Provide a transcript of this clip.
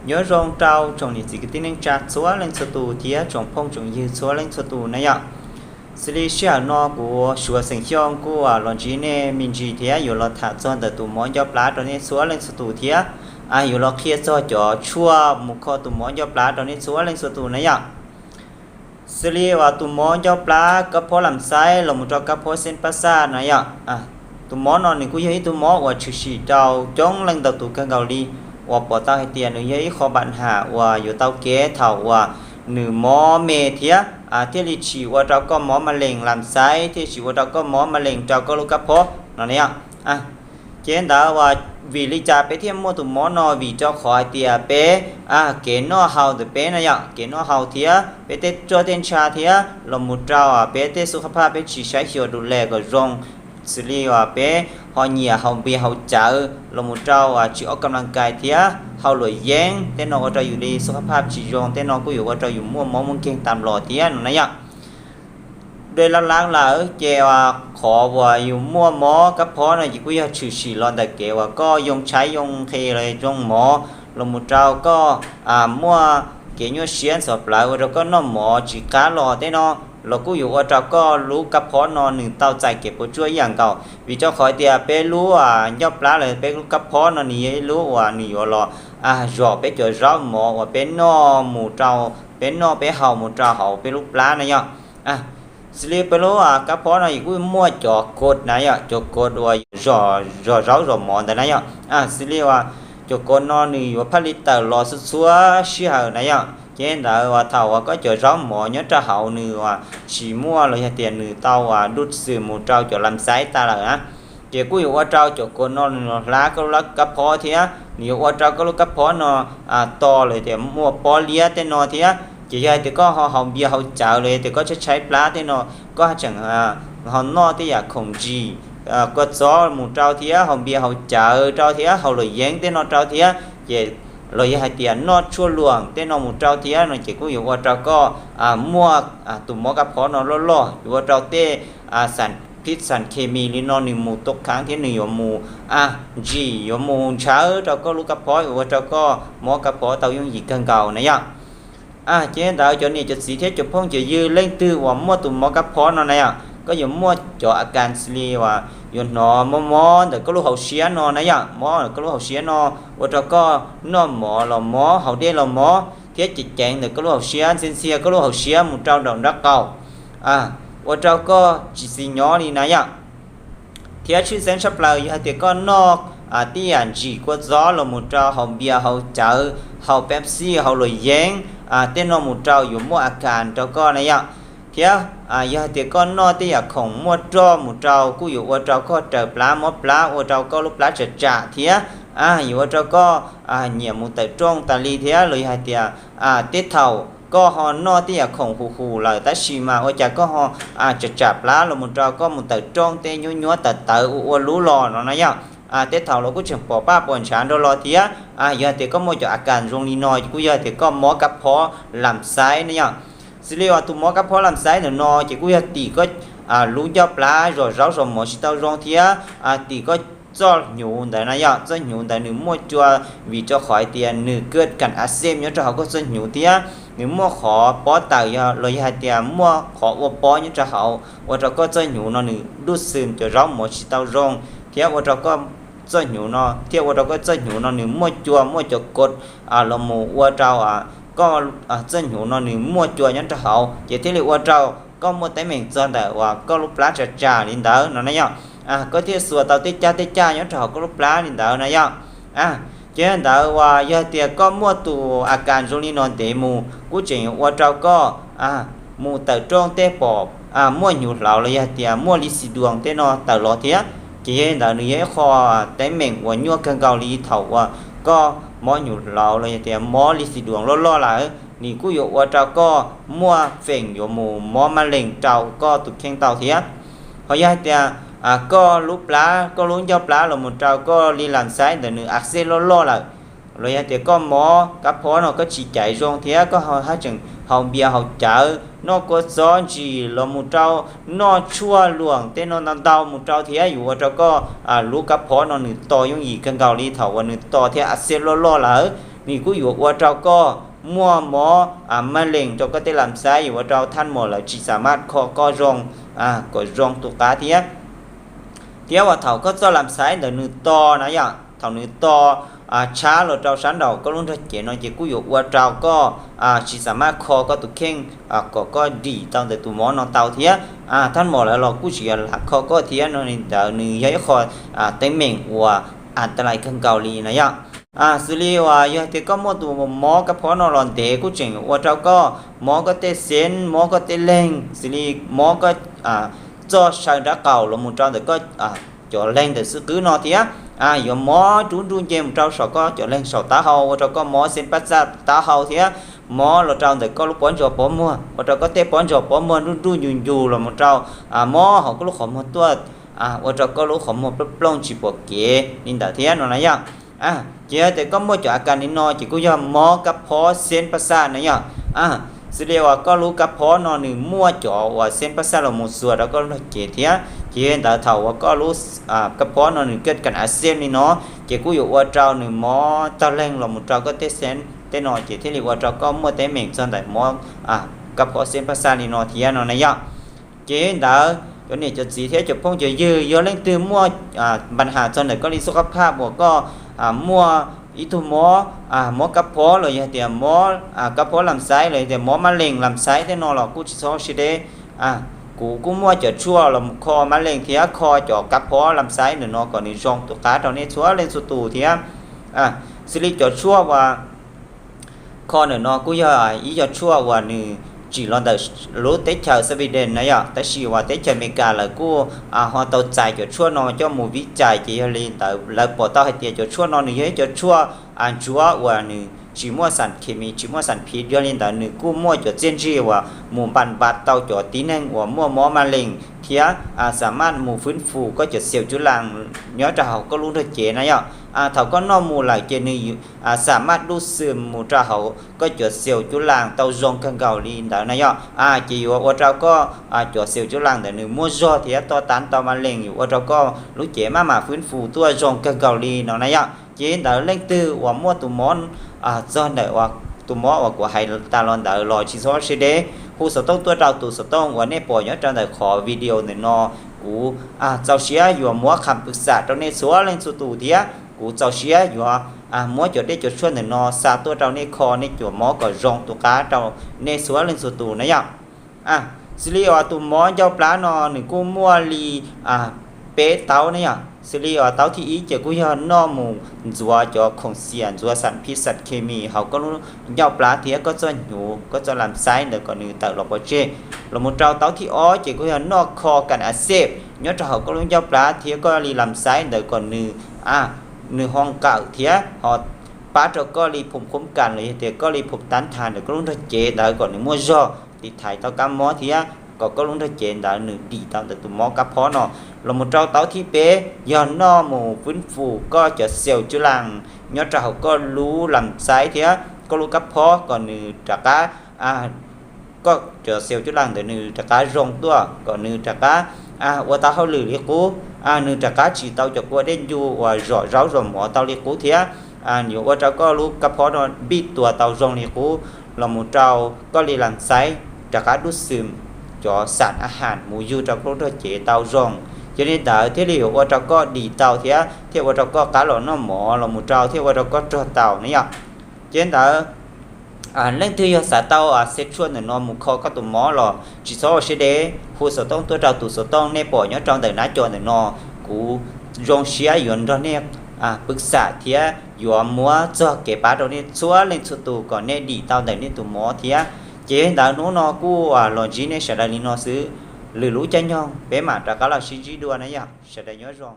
Nyob zoo rau tsoom niam txiv kwv tij neej tsa txhua leej txhua tus thiab tsoom phooj tsoom ywg txhua leej txhua tus na yom. Xws li sij hawm no kuv Suav xeem Xyooj kuj los ntsib nej me ntsis thiab yuav los tham txog ntawm tus mov ncauj plab rau nej txhua leej txhua tus thiab yuav los qhia txog cov tshuaj mus kho tus mov ncauj plab rau nej txhua leej txhua tus na yom. Xws li uas tus mov ncauj plab kab phob lam xaib los mus rau kab phob xeeb pab xaj na yom. Tus mov no nws kuj yog ib tug mov uas tshwm sim rau coob leej ntau tus kawg nkaus li, uas pom tau hais tias nws yog ib qho npam ham uas yuav tau kev thaum uas nws mob me thiab thiaj li tsis ua rau koj mob ma lees lam xaib, thiaj tsis ua rau koj mob ma lees rau koj lub kab phob no na yom. Ces ntawd uas vim li cas peb thiaj muaj tus mov no? Vim rau qhov hais tias peb kev noj haus ntawm peb na yom, kev noj haus thiab peb tej roj tej ntsha thiab los mus rau peb tej xub qab phaj peb tsis saib xyuas du lej kom zoo, xws li uas peb ho nyiam haus npias haus cawv los mus rau tsis ob kam las kais thiab haus luam yeeb tej no ua rau yus li xub qab phaj tsis zoo, tej no kuj yuav ua rau yus muaj mob muaj nkeeg tas los thiab no na yom. Dua lab lab lawm ces qhov uas yus muaj mob kab phob no ces kuj yog tshwm sim los ntawm kev uas koj yoo tshaib yoo nqhis los zoo mov los mus rau koj muaj kev nyuaj siab ntxhov plawv ua rau koj noj mov tsis qab los tej no los kuj yuav ua rau koj lub kab phob no nws tau txais kev puas tsuaj ib yam nkaus. Vim rau qhov tias peb lub ncauj plab los peb lub kab phob no nws yog ib lub uas nws yuav los zom peb cov zaub mov uas peb noj mus rau, peb noj peb haus mus rau hauv peb lub plab na yom. Xws li peb lub kab phob no kuj muaj cov kod na yom, cov kod uas zom zaub zom mov ntawd na yom. Xws li uas cov kod no nws yuav phaj li tawm los txhua txhua sij hawm na yom, ces ntawd uas thaum uas koj cov zaub mov nyob rau hauv nws uas tsis muaj los yog tias nws tau uas dub xwm mus rau cov lam xaib tas lawm na, ces kuj yuav ua rau cov kod no nws los hlab koj lub kab phob thiab nws yuav ua rau koj lub kab phob no to los tias muaj pob liab tej no thiab. Ces yog hais tias koj ho haus npias haus cawv los yog tias koj tshaib tshaib plab tej no, koj tseem ho noj tej yam khoom ntsim kua txob mus rau thiab haus npias haus cawv rau thiab haus luam yeeb tej no rau thiab, ces los yog hais tias noj tshuaj luam tej no mus rau thiab no ces kuj yuav ua rau koj muaj tus mov kab phob no loj loj, yuav ua rau tej xam phib xam khes mis li no nws mus tua khaav thiab nws yuav mus ntsim yuav mus ntshaw rau koj lub kab phob, yuav ua rau koj mob kab phob tau yooj yim kawg nkaus na yom. Ces ntawd cov niam cov txiv thiab cov phooj cov ywg leej twg uas muaj tus mov kab phob no na yom, koj yuav muaj cov a kas xws li uas yuav hnov mob mob ntawm koj lub hauv siab no na yom, mob ntawm koj lub hauv siab no ua rau koj noj mov los mob, haus dej los mob, thiab ceev ceev ntawm koj lub hauv siab, ntxhi ntxhi koj lub hauv siab mus rau nraum nraub qaum, ua rau koj tsis txis nyob li na yom. Thiab tshwj xeeb tshaj plaws yog hais tias koj noj tej yam ntsim kua txob los mus rau haus npias haus cawv, haus Pepsi haus luam yeeb tej no mus rau yuav muaj a kas rau koj na yom. Thiab yog hais tias koj noj tej yam khoom muaj roj mus rau kuj yuav ua rau koj raws plab mob plab, ua rau koj lub plab tsam tsam thiab yuav ua rau koj nyiam mus tawm rooj tas li thiab los yog hais tias tej thaum koj ho noj tej yam khoom hum hum lawm tab sis mas ua cas koj ho tsam tsam plab los mus rau koj mus tawm rooj tej nyuab nyuab tawv tawv ua ua lub los no na yom. Tej thaum los kuj tseem pom paj pom ntshav nrog los thiab. Yog hais tias koj muaj cov a kas zoo li no ces kuj yog hais tias koj mob kab phob lam xaib na yom. Xws li uas tus mob kab phob lam xaib ntawm no ces kuj yog tim koj lub ncauj plab zom zaub zom mov tsis tau zoo thiab tim koj txoj hnyuv ntawd na yom. Txoj hnyuv ntawd nws muaj cua vim rau qhov hais tias nws kawg kas a xej nyob rau hauv koj txoj hnyuv thiab nws muaj qhov pob tawm los yog hais tias muaj qhov ua pob nyob rau hauv ua rau koj txoj hnyuv no nws dub xwm cov zaub mov tsis tau zoo thiab ua rau koj txoj hnyuv no, thiab ua rau koj txoj hnyuv no nws muaj cua muaj cov kod los mus ua rau koj txoj hnyuv no nws muaj cua nyob rau hauv ces thiaj li ua rau koj muaj teeb meem txog ntawm uas koj lub plab tsam tsam li ntawd no na yom. Koj thiaj xuas tau tej caj tej caj nyob rau hauv koj lub plab li ntawd na yom. Ces ntawd uas yog tias koj muaj tus a kas zoo li no ntev mus kuj tseem yuav ua rau koj mus tawm rooj tej pom muaj hnyuv hlauv los yog tias muaj lis xis duas tej no tawm los thiab. Ces yog li ntawd nws yog ib qho teeb meem uas nyuaj kawg nkaus li thaum uas koj mob hnyuv hlauv los yog tias mob lis xis duas loj loj lawm, nws kuj yuav ua rau koj muaj feem yuav mus mob mab lees rau koj tus kheej tau thiab. Ho yog hais tias koj lub plab, koj lub ncauj plab los mus rau koj li lam xaib ntawd nws a xej loj loj lawm, los yog tias koj mob kab phob no koj tsis caiv zoo thiab koj haj tseem haus npias haus cawv, noj kua txob ntsim los mus rau, noj tshuaj luam tej no ntau ntau mus rau thiab yuav ua rau koj lub kab phob no nws to yooj yim kawg nkaus li thaum uas nws to thiab a xej loj loj lawm. nws kuj yuav ua rau koj muaj mob maj lees rau koj tej lam xaiv, yuav ua rau thaj mom lawv tsis xam maj kho koj zoo kom zoo tus qab thiab. Thiab uas thaum koj txoj lam xaiv ntawd nws to na yom, thaum nws to tshab los rau sab nraum koj lub nrog cev no ces kuj yuav ua rau koj tsis xam maj kho koj tus kheej kom koj dim tau ntawm tus mob no tau thiab. Thaj mom lawv los kuj tsis yog lam kho koj thiab no li ntawd nws yog ib qho teeb meem uas a ta lais kawg nkaus li na yom. Xws li uas yog tias koj muaj tus mob kab phob no los ntev kuj tseem ua rau koj mob koj tej xeeb, mob koj tej leeg, xws li mob koj txoj saw nrab qaum los mus rau ntawm koj cov leeg ntawm xwb qwb no thiab. Yuav mob rub nruj nce mus rau saum koj cov leeg saum taub hau ua rau koj mob xeeb pab xaj taub hau thiab, mob los rau ntawm koj lub pob ntsog pob muag ua rau koj tej pob ntsog pob muag nruj nruj ncus ncus los mus rau mob hauv koj lub qhov muag tuaj ua rau koj lub qhov muag plooj plooj tsis pom kev li ntawd thiab no na yom. Ces yog tias koj muaj cov a kas li no ces kuj yog mob kab phob xeeb pab xaj na yom. Xws li uas koj lub kab phob no nws muaj cov uas xeeb pab xaj los mus xuas rau koj lub nrog cev thiab, ces yog li ntawd thaum uas koj lub kab phob no nws kaj kas a xeeb li no, ces kuj yuav ua rau nws mob tag leeg los mus rau koj tej xeeb tej no ces thiaj li ua rau koj muaj teeb meem txog ntawm mob kab phob xeeb pab xaj li no thiab no na yom. Ces yog li ntawd cov niam cov txiv thiab cov phooj cov ywg, yog leej twg muaj npa has txog ntawm koj li xub qab phaj uas koj muaj ib tug mob, mob kab phob los yog tias mob kab phob lam xaiv los yog tias mob mab lees lam xaiv tej no los kuj tsis txhob siab deb. Kuv kuj muaj cov tshuaj los mus kho mab lees thiab kho cov kab phob lam xaiv ntawm no kom nws zoo tus qab rau nej txhua leej txhua tus thiab. Xws li cov tshuaj uas kho ntawm no kuj yog ib co tshuaj uas nws tsim los ntawm lub teb chaws Sweden na yom, tab sis uas teb chaws Amelikas lawv kuj ho tau txais cov tshuaj no coj mus vib cais, ces yog li ntawd lawv pom tau hais tias cov tshuaj no nws yog ib co tshuaj ntsuav uas nws tsis muaj xam khes mis, tsis muaj xam phiv, yog li ntawd nws kuj muaj cov txiaj ntsig uas mus npa npa tau cov tib neeg uas muaj mob mab lees thiab xam maj mus fwb fus koj cov xaus cuab laas nyob rau hauv koj lub nrog cev na yom. Thaum koj noj mus lawm ces nws xam maj dub xwm mus rau hauv koj cov xaus cuab laas tau zoo kawg nkaus li ntawd na yom. Ces yuav ua rau koj cov xaus cuab laas ntawd nws muaj zog thiab toj tab tau mab lees, yuav ua rau koj lub cev maj mam fwb fus tuaj zoo kawg nkaus li no na yom. Ces ntawd leej twg uas muaj tus mob txog ntawm tus mob uas kuv hais tas los ntawd los tsis txhob siab deb, hu xov tooj tuaj rau tus xov tooj uas nej pom nyob rau ntawm qhov video ntawm no. Kuv txaus siab yuav muab qha pwv xam rau nej txhua leej txhua tus thiab kuv txaus siab yuav muab cov dej cov tshuaj ntawm no xa tuaj rau nej kho nej cov mob kom zoo tus qab rau nej txhua leej txhua tus na yom. Xws li uas tus mob ncauj plab no nws kuj muaj li peb taub ne yom. Xws li uas taub thib ib ces kuj yog noj mus ntxuav cov khoom xiam, ntxuav xam phiv xam khes mis hauv koj lub ncauj plab thiab koj txoj hnyuv, koj txoj lam xaiv ntawd kom nws tawm los pov tseg. Los mus rau taub thib ob ces kuj yog noj kho kas a xej nyob rau hauv koj lub ncauj plab thiab koj li lam xaiv ntawd kom nws, nws ho nqawm thiab ho pab rau koj li phum qub kas los yog tias koj li phum tab thas ntawm koj lub nrog cev ntawd kom nws muaj zog tiv thaiv tau kab mob thiab kom koj lub nrog cev ntawd nws dim tau ntawm tus mob kab phob no. Los mus rau taub thib peb yog noj mus fwb fus koj cov xaus cuab laas nyob rau hauv koj lub lam xaiv thiab koj lub kab phob kom nws rov qab, koj cov xaus cuab laas ntawd nws rov qab zoo tuaj kom nws rov qab ua tau hauj lwm li qub, nws rov qab tsim tau cov kua dej ncu uas zom zaub zom mov tau li qub thiab yuav ua rau koj lub kab phob no npij tuas tau zoo li qub. Los mus rau koj li lam xaiv rov qab dub xwm cov xam a has mus yug rau koj lub nrog cev tau zoo. Yog li ntawd thiaj li yuav ua rau koj dim tau thiab thiaj ua rau koj qab los noj mov los mus rau thiaj ua rau koj rog tau ne yom. Ces ntawd leej twg yog xav tau xeb tshuaj ntawm no mus kho koj tus mob los tsis txhob ua siab deb, hu xov tooj tuaj rau tus xov tooj nej pom nyob rau ntawm nab co ntawm no. Kuv zoo siab yuav nrog nej pwv xam thiab yuav muab txog kev pab rau nej txhua leej txhua tus kom nej dim tau ntawm nej tus mob thiab. Ces ntawd hnub no kuj los ntsib nej sawv daws li no xwb. Lwm lub caij nyoog peb mam rov qab los sib ntsib dua na yom. Sawv daws nyob zoo.